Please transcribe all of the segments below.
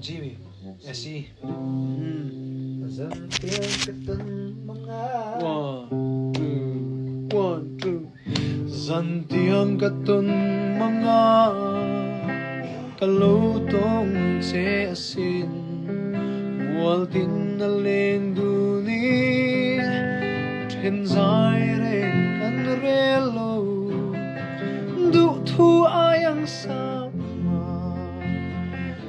G S E One two one two Zantiang ka tawn manga ka lo tawng che asin Mual tin a leng dun in then zai reng kan rel lo Duhthu ai ang sama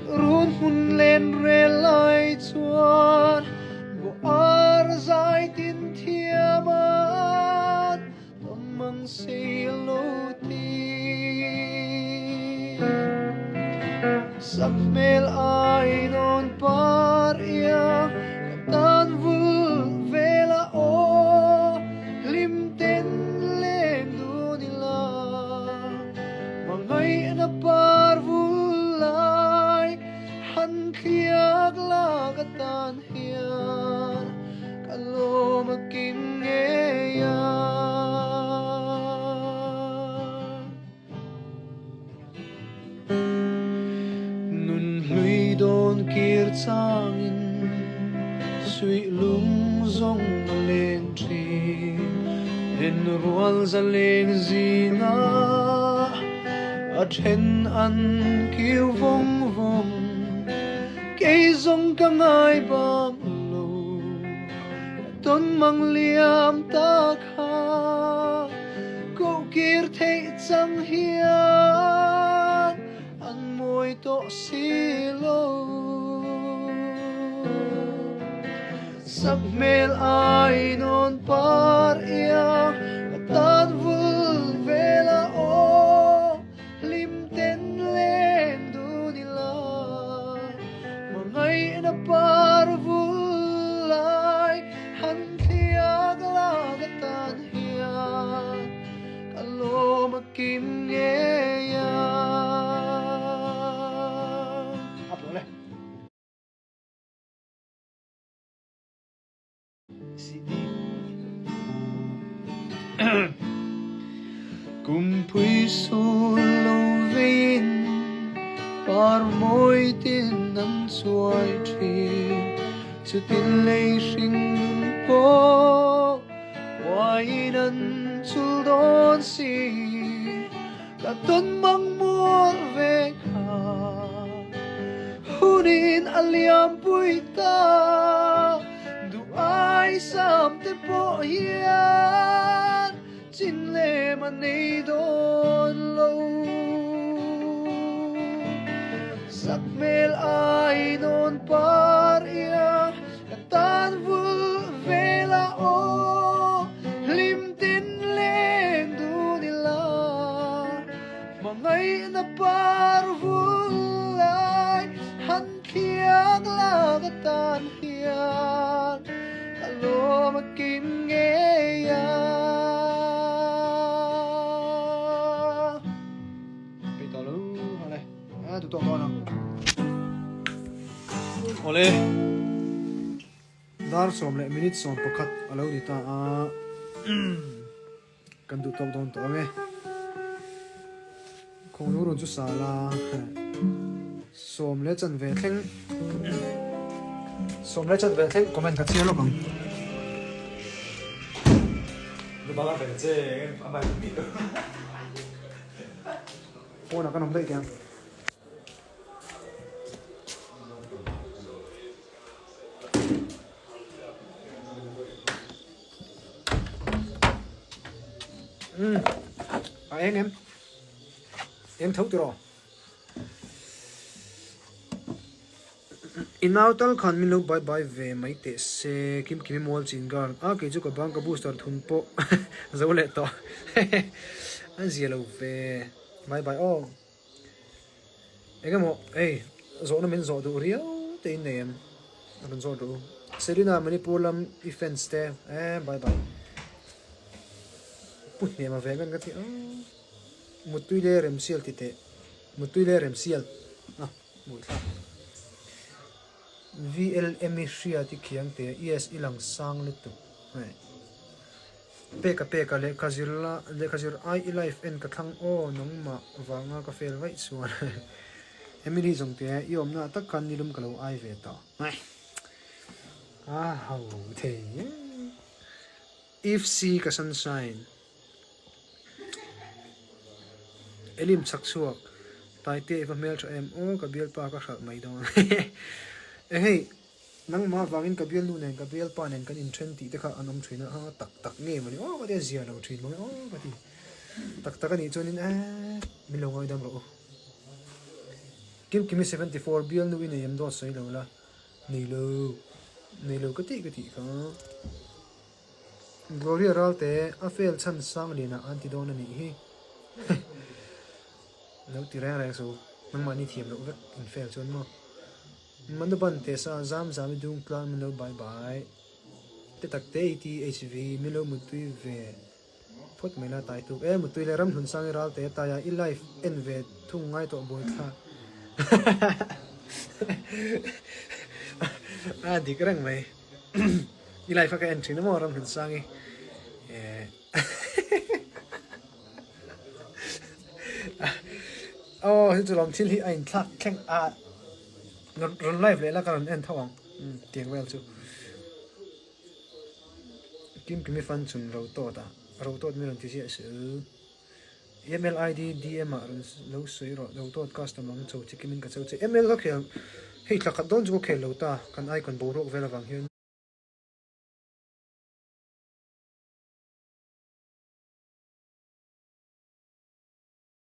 Run hmun len rel lai chuan Buar zai tin thiam a Tawn mang si lo ti. Sak hmel ai nawn par ia Ka tan vul vel a aw Hlim ten leng dun ila Hmangaihna par vul lai Han thliak la ka tan hian Ka lawm a kim ngei a. Nun hlui dawn kir changin suih lung zawng a leng thin. Then rual za leng zinga a then an kiu vawng vawng. Kei zawng ka ngai bang lo ka tawn mang liam ta kha. Koh kir theih chang hian an mawi tawh si lo. Sak hmel ai nawn par iang ka tan vul vel a aw hlim ten leng dun ila hmangaihna par vul lai han thliak lak atan hian ka lawm a kim ngei a. Kumpui sul lo veiin par mawi tin an chuai thin. Chutin lei hring nun pawh uaiin an chul dawn si. Ka tawn mang mual ve kha hunin a liam pui ta. Duh ai sam te pawh hian chin lem a nei dawn lo. Sak hmel ai nawn par ia ka tan vul vel a aw hlim tin leng dun ila hmangaihna par vul lai han Thiang lak atan hian ka lawm a kim ngei a. Pei tawh lo hale a tu tawk dawn ang. Awle dar sawm leh minute 11 a lo ni ta a kan duh tawk dawn tawh ang e. Khawng lu run chu sa la sawm leh chanve thleng sawm leh chanve thleng comment ka chhiar lawk ang. Pawnah kan awm daih teh ang. Umm a eng em eng tho tiraw i nau tal khan min lo bye bye ve mai teh se kim kim i mual chin gar a kei chu ka bang ka booster thun pawh zo leh tawh a zia lo ve bye bye aw Engemaw hei zawhna min zawh duh riau te in nei em? A rawn zawh duh u. Selina Manipur lam i fans te eh bye bye. Pu hnem a ve ngan ka ti a. Muttui le remsial ti teh. Muttui le remsial. Ah mui thlak. VLM i hriat i khiang teh a, yes i lang sang lutuk hei. Peka peka lehkha zir la lehkha zir ai i life en ka thlang aw nangmah vanga ka fail vaih chuan Emily zawng teh a, i awmna ah tak khan nilum ka lo ai ve tawh hei. A ho thei e. If si ka sunshine. Elim chak chhuak, Taite i va hmel tha em aw, ka bialpa ka hralh mai dawn. E hei, nangmah avangin ka bialnu nen ka bialpa nen kan inthen tih te kha an awm thin a, ha tak tak nge mawni aw ka ti a, zia lo thin mange aw ka ti. Tak tak a nih chuanin e min lo ngaidam rawh u. Kimkimi 74 bialnu i nei em dawt sawi lo la, nei lo, nei lo ka tih ka tih kha. Gloria Ralte a fail chhan sang lianah an ti dawn a nih hi. Lo ti reng reng su, nangmahni thiam loh vek in fail chuan maw. Manaban te sa zam zam i dung tlang min lo bai bai. Te tak te i ti HV min lo mutui ve phawt mai la tai tuk e mutui le ram hlun sang i Ralte taia i life en ve thung ngai tawh buai thla. A dik reng mai. I life a ka en thin emaw Ramhlunsangi eh aw hei chu lawm thil hi a inthlak thleng a rawn live leh la ka rawn en tho ang tiang vel chu Kim Kimi fan chun ro tawt a ro tawt mi rawn ti ziah si MLID DM ah rawn lo sawi rawh lo tawt custom ang cho chi kimin ka cho che ML ka khel hei thla khat dawn chu ka khel lo ta kan icon boruak vel avang hian.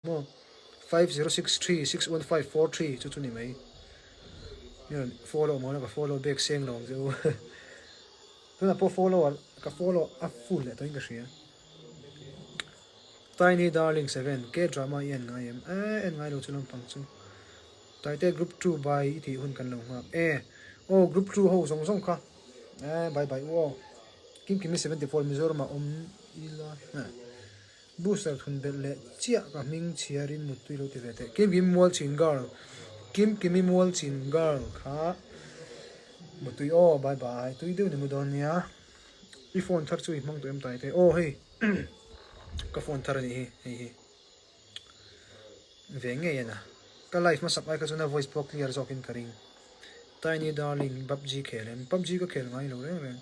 Maw 5063 61543 chu chu ni mai mi rawn follow maw ka follow back seng lo ang che u tunah pawh follow ka follow a full leh tawhin ka hria. Tiny Darling 7, K-drama i en ngai em? Eh, en ngai lo chu lampang chu. Taite Group 2 bye i tih hun kan lo nghak. Eh, aw Group 2 ho zawng zawng kha. Eh, bye bye u aw. Kim Kimi 74 Mizoram ah awm ila. Eh, booster thun belh leh chiah ka hming chhiarin muttui lo ti ve teh. Kim Kimi Mualchin Girl, Kim Kimi Mualchin Girl kha muttui aw, bye bye. Tui deuh ni mu dawn nia. I phone thar chu i hmang tawh em tai te? Aw hei ka phone thar a nih hi hei hi ve ngei a na ka live hmasak ai kha chuan a voice pawh clear zawk in ka ring Tiny darling PUBG khel em PUBG ka khel ngai lo reng reng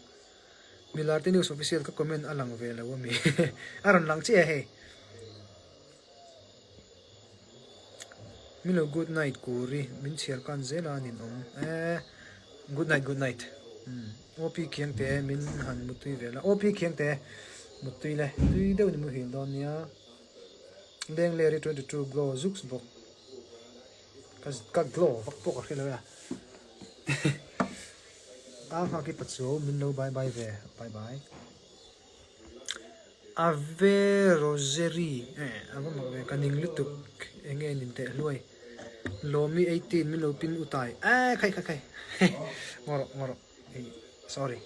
Milarte news official ka comment a lang ve lo ami a rawn lang chiah e hei Milo good night kuri min chhiar kan zel a nin awm e good night good night umm OP khiang te min han mutui ve la OP khiang te mutui le tui deuh ni muhil dawn nia Lengleri 22 glow zuks bawk ka ka glow vak pawh ka hre lo e a a nghak i pachuau min lo bye bye ve bye bye. Ave Rosary eh a va mak ve ka ning lutuk eng nge nin teh hluai Lawmi 18 min lo pin u tai eh khai khai khai ngaw rawh ngaw rawh ei sorry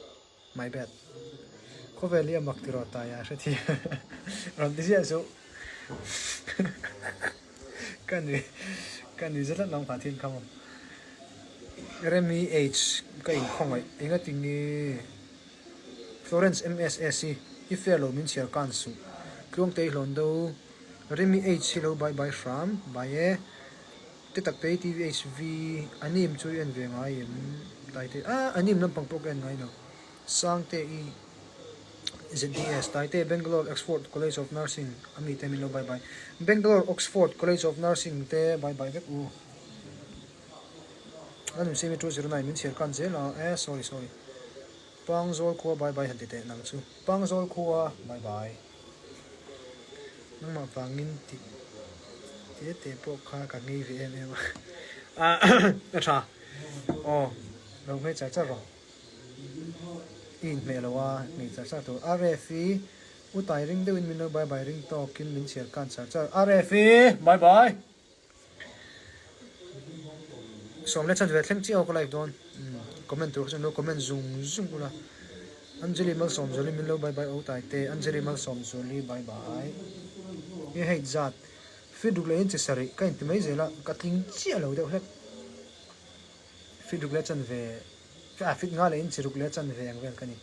my bad khawvel hi a mak tiraw tai a hre thi rawn ti ziah suh ka nui ka nui zet lam kha thil kha maw Remi H ka inkhawngaih engati nge. Florence MSS hi i fair lo min chhiar kan suh. Tluangtei hlawn do. Remi H hi lo bye bye hram. Bye e. Te tak tei TVHV anim chu i en ve ngai em? Taite ah anim lampang pawh ka en ngai lo. Sangte i ZDS Taite Bangalore Oxford College of Nursing ami te min lo bye bye. Bangalore Oxford College of Nursing te bye bye vek u. A nun simi 209 min chhiar kan zel a eh sorry sorry. Pangzawl khua bye bye han ti teh nang chu. Pangzawl khua bye bye. Nangmah vangin ti te te pawh kha ka ngei ve em em a. A tha. Aw lo ngei char char rawh. I inhmeh lo a ngei char char tur. RF i u tai ring deuhin min lo bye bye ring tawkin min chhiar kan char char. RF i bye bye. Sawm leh chhan ve thleng chiah aw ka live dawn comment tur kha chuan lo comment zung zung ula Anjali Malsawmzuali min lo bye bye o tai te Anjali Malsawmzuali bye bye i hei zat fit ruk leh in chi sarih ka inti mai zel a ka tling chiah lo deuh hlek. Feet ruk leh chanve, ah feet nga leh inch ruk leh chanve ang vel ka ni.